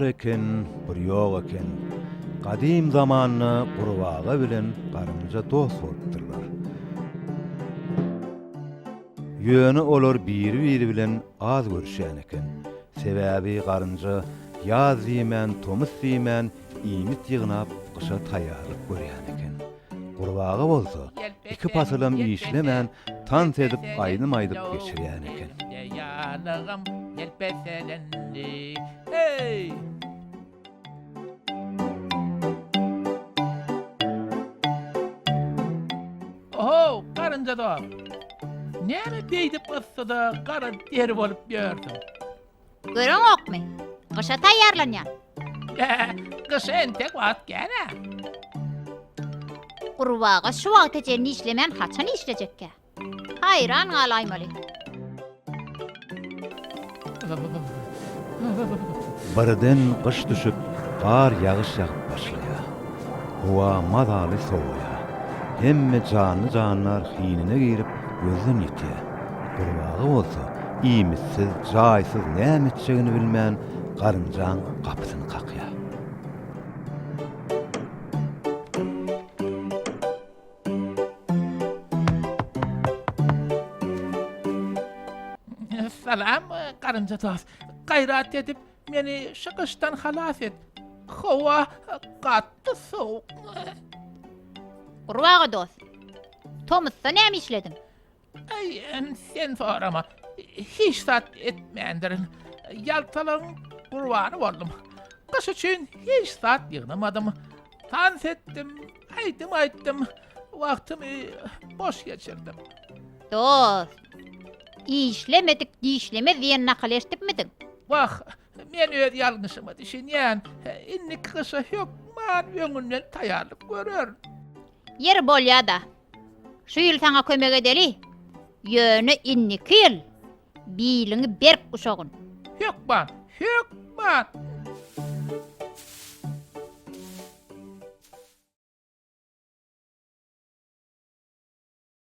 eken, bir ýok eken. Gadym zamanda gurbaga bilen garynja dost bolupdyrlar. Ýöne olar biri-biri bilen az görüşýän eken. Sebäbi garynja ýaz diýmän, tomus diýmän iýmit ýygnap, gyşa taýýarlyk görýän eken. Gurbaga bolsa iki pasylam işlemän, tans edip, aýdym aýdyp geçirýän eken. Ohow, garynja dost! Näme beýdip yssyda gara der bolup ýörsüň? Göreňokmy? Gyşa taýýarlanýan. Bä, gyşa entek wagt kän-ä. Gurbaga şu wagta çenli işlemän haçan işlejekkä? Haýran galaýmaly. Birden gyş düşüp, gar ýagyş ýagyp başlaýar. Howa mazaly sowaýar. Hemme janly-jandar hinine girip, gözden ýitýär. Gurbaga bolsa, iýmitsiz, jaýsyz näme etjegini bilmän, garynjaň gapysyny kakýar. Salam, garynja dost. Gaýrat edip, meni şu gyşdan halas et. Howa gaty sowuk. Gurbaga dost, tomusda näme işlediň? Aý, sen sorama. Hiç zat etmändirin. Ýaltalygyň gurbany boldum. Gyş üçin hiç zat ýygnamadym. Tans etdim, aýdym aýtdym. Wagtymy boş geçirdim. Dost, işlemedik dişlemez diýen nakyly eşidipmidiň? Wah, men öz ýalňyşyma düşünýän. Indiki gyşa hökman öňünden taýýarlyk görerin. Ýeri bolýa-da. Şu ýyl saňa kömek edeli. Ýöne indiki ýyl biliňi berk guşagyn. Hökman, hökman.